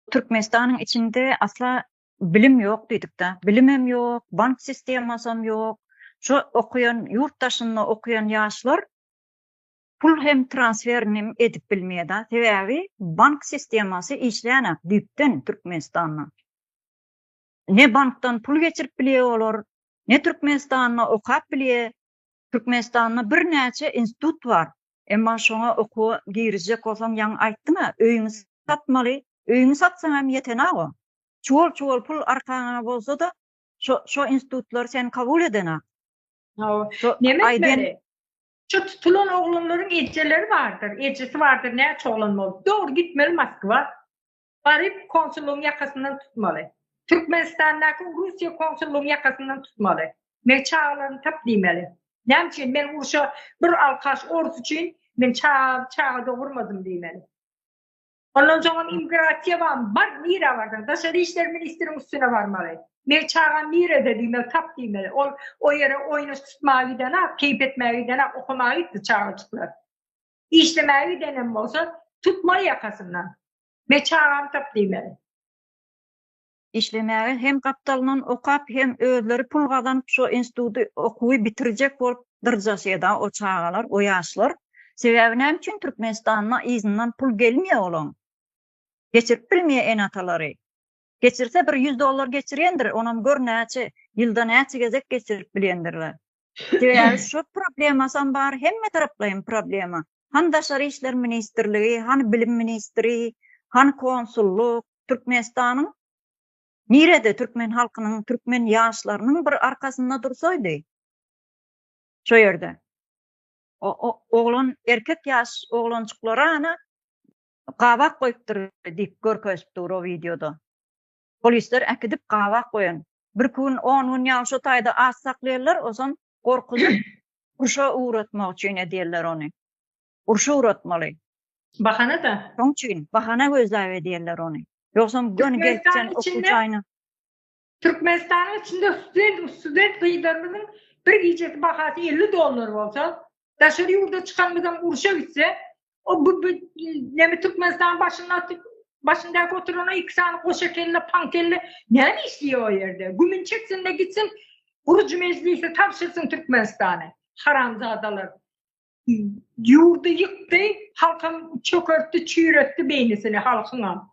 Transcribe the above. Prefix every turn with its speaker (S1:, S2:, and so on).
S1: Türkmenistanyň içinde asla bilim ýok diýdik-de. Bilimem ýok, bank sistemasam ýok. Şo okaýan, ýurt daşynda okaýan ýaşlar pul hem transferini hem edip bilmeýär-de. Sebäbi bank sistemasy işlänok düýpden Türkmenistanda. Ne bankdan pul geçirip bilýär olar, ne Türkmenistanda okap bilýär. Türkmenistanda birnäçe institut bar. Emma şoňa okuwa girizjek bolsaň ýaňy aýtdyň-a, öýüňi satmaly. Öýüňi satsaň hem ýetenak o. Çuwal-çuwal pul arkaňa bolsa-da, şo şo institutlar seni kabul edenak.
S2: Hawa. Neme etmeli? Şo tutulan oglanlaryň ejeleri bardyr, ejesi bardyr, näçe oglan bolup. Dogry gitmeli Moskwa. Baryp konsullygyň ýakasyndan tutmaly. Türkmenistandaky Russiýa konsullygyň ýakasyndan tutmaly. Meň çagalarymy tap diýmeli. Näme üçin men urşa bir alkaş orus üçin men çaga çaga dogurmadym diýmeli. Ondan soňam immigrasiýa barmy? Bar nirä barsaň daşary işler ministriň üstüne barmaly. Meň çagam nirede diýmeli tap diýmeli. Ol o ýere oýnaş tutmaga gidenak, keýp etmäge gidenak, okamaga gitdi çagajyklar. Işlemäge gidenem bolsa tutmaly ýakasyndan. Me çagamy tap diýmeli.
S1: Işlemäge hem gapdalyndan okap hem özleri pul gazanyp şo institudy okuwy bitirjek bolup dyrjaşýada o çagalar o ýaşlar. Sebäbi näme üçin Türkmenistanda yzyndan pul gelmeýä olaň. Geçirip bilmeýä ene atalary. Geçirse bir ýüz dollar geçirýendir onam gör näçe ýylda näçe gezek geçirip bilýendirler. Sebäbi şo problemasam bar hemme taraplaýyn problema. Hany daşary işler ministrligi, hany bilim ministri, hany konsullyk, Türkmenistanyň nirede türkmen halkynyň, türkmen ýaşlarynyň bir arkasynda dursaýdy şo ýerde. O oglan erkek ýaş oglanjyklara ana gabak goýupdyr diýip görkezip dur o wideoda. Polisler äkidip gabak goýan. Bir gün, on gün ýaly şo taýda aç saklaýarlar, ozam gorkuzyp urşa ugratmak üçin edýärler ony. Urşa ugratmaly.
S2: Bahana-da.
S1: Şoň üçin bahana gözläp edýärler ony. Ýogsam göni gelip sen okuw jaýyna.
S2: Türkmenistanyň içinde student student gyzlarymyzyň bir gijesi bahasy 50 dollar bolsa, daşary ýurda çykanymyzam urşa gitse, o bu, bu neme Türkmenistan başynda başyndaky oturan o iki sany goşa kelle, paň kelle näme işleýär o ýerde? Gümün çeksin de gitsin, gurujy mejlise tabşyrsyn Türkmenistany. Haramzadalar. Ýurdy ýykdy, halkam çökertdi, çüýretdi beýnisini halkyňam.